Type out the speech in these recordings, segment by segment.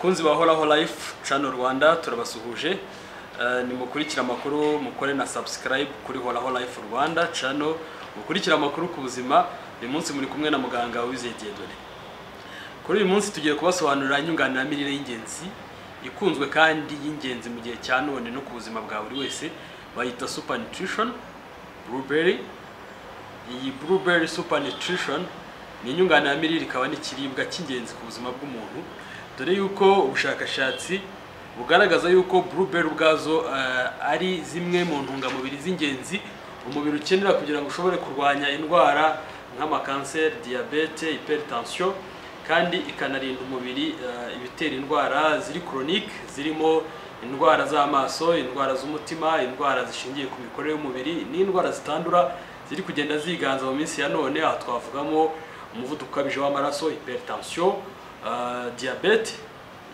Bakunzi ba Horaho Life Channel Rwanda, turabasuhuje. Nimukurikira amakuru, mukore na subscribe kuri Horaho Life Rwanda Channel, mukurikira amakuru ku buzima. Uyu munsi muri kumwe na muganga Uwizeye Dieudonné. Kuri uyu munsi tugiye kubasobanurira inyunganiramirire y'ingenzi ikunzwe kandi y'ingenzi mu gihe cya none no ku buzima bwa buri wese, bayita Super Nutrition Blueberry. Iyi Blueberry Super Nutrition ni inyunganiramirire ikaba n'ikiribwa cy'ingenzi ku buzima bw'umuntu, dore yuko ubushakashatsi bugaragaza yuko blueberry ubwazo ari zimwe mu ntungamubiri z'ingenzi umubiri ukenera kugira ngo ushobore kurwanya indwara nk'amakanseri, diyabete, hypertension, kandi ikanarinda umubiri ibitera indwara ziri chronique, zirimo indwara z'amaso, indwara z'umutima, indwara zishingiye ku mikorere y'umubiri n'indwara zitandura ziri kugenda ziganza mu minsi ya none. Aha twavugamo umuvuduko ukabije w'amaraso, hypertension, diyabete,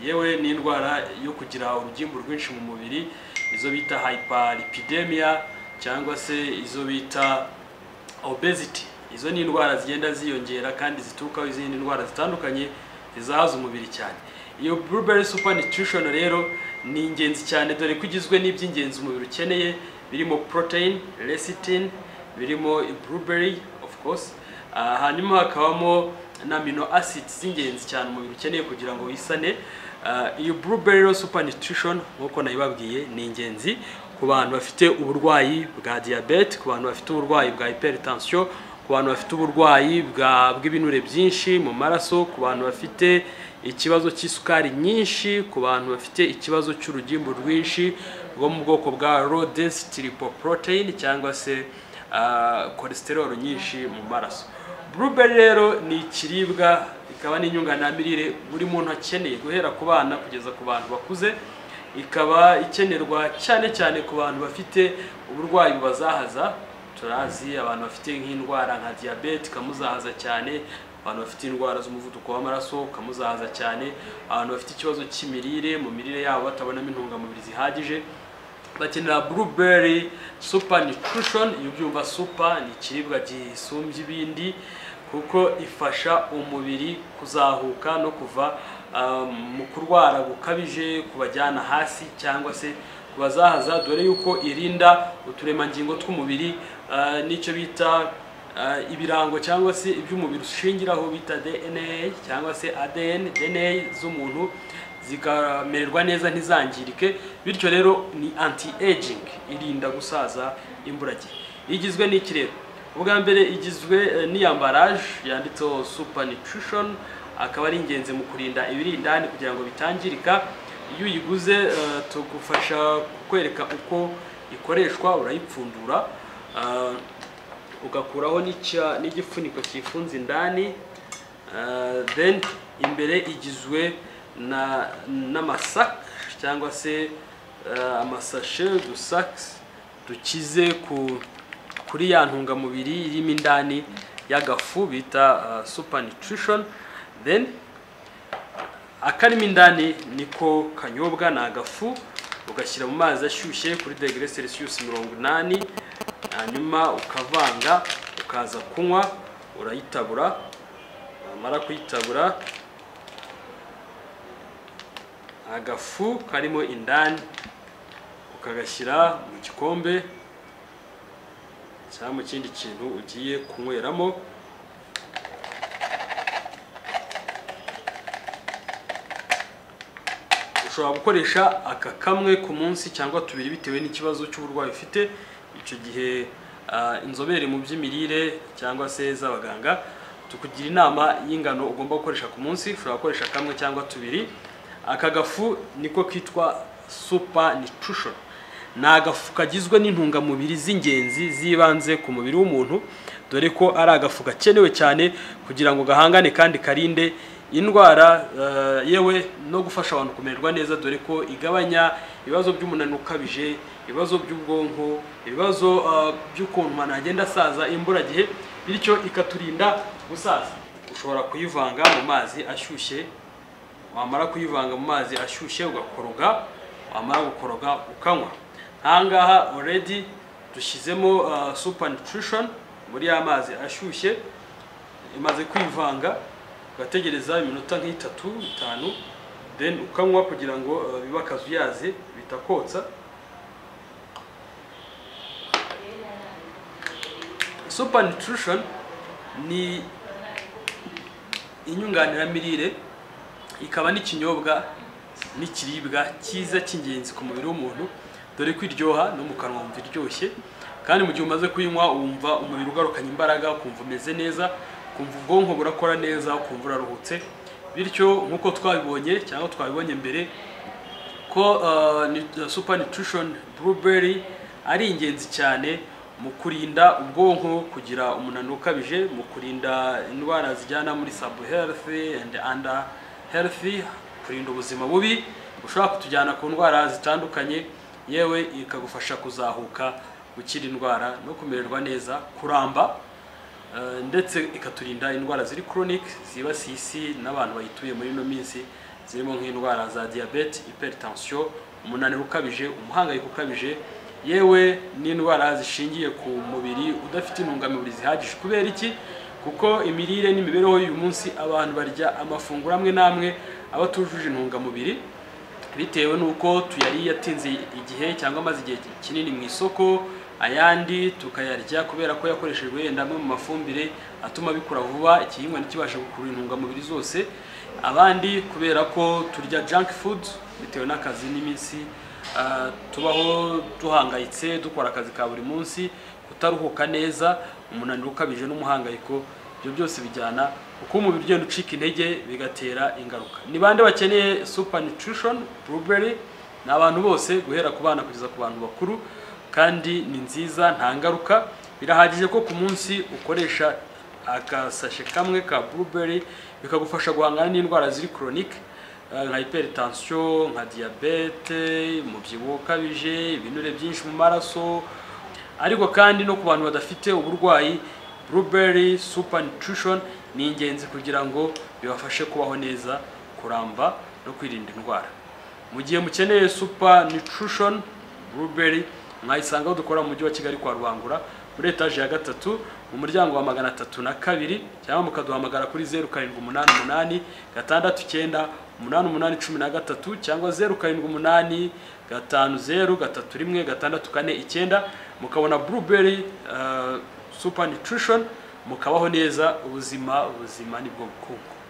yewe n'indwara yo kugira urugimbu rwinshi mu mubiri, izo bita hyperlipidemia cyangwa se izo bita obesity. Izo ni indwara zigenda ziyongera kandi ziturukaho izindi ndwara zitandukanye zizahaza umubiri cyane. Iyo Blueberry Super Nutrition rero ni ingenzi cyane, dore ko igizwe n'iby'ingenzi umubiri ukeneye, birimo protein, lecithin, birimo blueberry of course, hanyuma hakabamo na amino acids z'ingenzi cyane umubiri ukeneye kugira ngo wisane. Iyo Blueberry Super Nutrition, nk'uko nayibabwiye, ni ingenzi ku bantu bafite uburwayi bwa diyabete, ku bantu bafite uburwayi bwa hypertension, ku bantu bafite uburwayi bw'ibinure byinshi mu maraso, ku bantu bafite ikibazo cy'isukari nyinshi, ku bantu bafite ikibazo cy'urugimbu rwinshi rwo mu bwoko bwa low density lipoprotein cyangwa se cholesterol nyinshi mu maraso. Blueberry rero ni ikiribwa ikaba n'inyunganiramirire buri muntu akeneye, guhera ku bana kugeza ku bantu bakuze. Ikaba ikenerwa cyane cyane ku bantu bafite uburwayi bubazahaza. Turazi abantu bafite nk'indwara nka diyabete ikamuzahaza cyane, abantu bafite indwara z'umuvuduko w'amaraso ukamuzahaza cyane, abantu bafite ikibazo cy'imirire, mu mirire yabo batabonamo intungamubiri zihagije, bakenera Blueberry Super Nutrition. Iyo ubyumva, super ni ikiribwa gisumbye ibindi kuko ifasha umubiri kuzahuka no kuva mu kurwara gukabije kubajyana hasi cyangwa se kubazahaza, dore yuko irinda uturemangingo tw'umubiri n'icyo bita ibirango cyangwa se iby'umubiri ushingiraho bita DNA cyangwa se ADN, DNA z'umuntu zikamererwa neza, ntizangirike. Bityo rero ni anti aging, irinda gusaza imburagihe. Igizwe n'iki rero? Ubwa mbere igizwe n'iy'emballage yanditseho Super Nutrition, akaba ari ingenzi mu kurinda ibiri indani kugira ngo bitangirika. Iyo uyiguze tugufasha kukwereka uko ikoreshwa. Urayipfundura, ugakuraho n'igifuniko cyifunze indani, then imbere igizwe n'amasaka cyangwa se amasashe, udusaki dukize kuri ya ntungamubiri irimo indani y'agafu bita Super Nutrition. Then akarimo indani niko kanyobwa, ni agafu ugashyira mu mazi ashyushye kuri degere Celsius 80, hanyuma ukavanga ukaza kunywa. Urayitabura, wamara kuyitabura, agafu karimo indani ukagashyira mu gikombe cyangwa mu kindi kintu ugiye kunyweramo. Ushobora gukoresha aka kamwe ku munsi cyangwa tubiri bitewe n'ikibazo cy'uburwayi ufite. Icyo gihe inzobere mu by'imirire cyangwa se z'abaganga tukugira inama y'ingano ugomba gukoresha ku munsi. Ushobora gukoresha kamwe cyangwa tubiri. Aka gafu niko kitwa Super Nutrition, ni agafu kagizwe n'intungamubiri z'ingenzi z'ibanze ku mubiri w'umuntu, dore ko ari agafu gakenewe cyane kugira ngo gahangane kandi karinde indwara, yewe no gufasha abantu kumererwa neza, dore ko igabanya ibibazo by'umunaniro ukabije, ibibazo by'ubwonko, ibibazo by'ukuntu umuntu agenda asaza imburagihe, bityo ikaturinda gusaza. Ushobora kuyivanga mu mazi ashyushye, wamara kuyivanga mu mazi ashyushye ugakoroga, wamara gukoroga ukanywa. Ahangaha already dushyizemo Super Nutrition muri ya mazi ashyushye, imaze kwivanga, ugategereza iminota nk'itatu, itanu. Then ukanywa kugira ngo bibe akazuyazi bitakotsa. Super Nutrition ni inyunganiramirire, ikaba n'ikinyobwa n'ikiribwa cyiza cy'ingenzi ku mubiri w'umuntu, dore ko iryoha no mu kanwa wumva iryoshye, kandi mu gihe umaze kuyinywa wumva umubiri ugarukanye imbaraga, ukumva umeze neza, ukumva ubwonko burakora neza, ukumva uraruhutse. Bityo nk'uko twabibonye cyangwa twabibonye mbere ko Super Nutrition Blueberry ari ingenzi cyane mu kurinda ubwonko kugira umunaniro ukabije, mu kurinda indwara zijyana muri sub health and under health, kurinda ubuzima bubi bushobora kutujyana ku ndwara zitandukanye, yewe ikagufasha kuzahuka, gukira indwara no kumererwa neza, kuramba, ndetse ikaturinda indwara ziri chronic zibasiye isi n'abantu bayituye muri ino minsi, zirimo nk'indwara za diabete, hypertension, umunaniro ukabije, umuhangayiko ukabije, yewe n'indwara zishingiye ku mubiri udafite intungamubiri zihagije. Kubera iki? Kuko imirire n'imibereho y'uyu munsi, abantu barya amafunguro amwe n'amwe aba atujuje intungamubiri, bitewe n'uko tuyariye atinze igihe cyangwa amaze igihe kinini mu isoko, ayandi tukayarya kubera ko yakoreshejwe yenda amwe mu mafumbire atuma bikura vuba, igihingwa ntikibashe gukurura intungamubiri zose, abandi kubera ko turya junk food bitewe n'akazi n'iminsi tubaho duhangayitse, dukora akazi ka buri munsi, kutaruhuka neza, umunaniro ukabije n'umuhangayiko, ibyo byose bijyana uko umubiri ugenda ucika intege bigatera ingaruka. Ni bande bakeneye Super Nutrition Blueberry? Ni abantu bose guhera ku bana kugeza ku bantu bakuru, kandi ni nziza, nta ngaruka. Birahagije ko ku munsi ukoresha agasashe kamwe ka blueberry, bikagufasha guhangana n'indwara ziri chronic nka hypertension, nka diabete, umubyibuho ukabije, ibinure byinshi mu maraso. Ariko kandi no ku bantu badafite uburwayi, Blueberry Super Nutrition ni ingenzi kugira ngo bibafashe kubaho neza, kuramba no kwirinda indwara. Mu gihe mukeneye Super Nutrition Blueberry, mwayisanga aho dukora mu mujyi wa Kigali kwa Rubangura, muri etaje ya 3 mu muryango wa 302, cyangwa mukaduhamagara kuri 0788 69 88 13 cyangwa 078 50 31 649, mukabona Blueberry Super Nutrition, mukabaho neza. Ubuzima nibwo bukungu.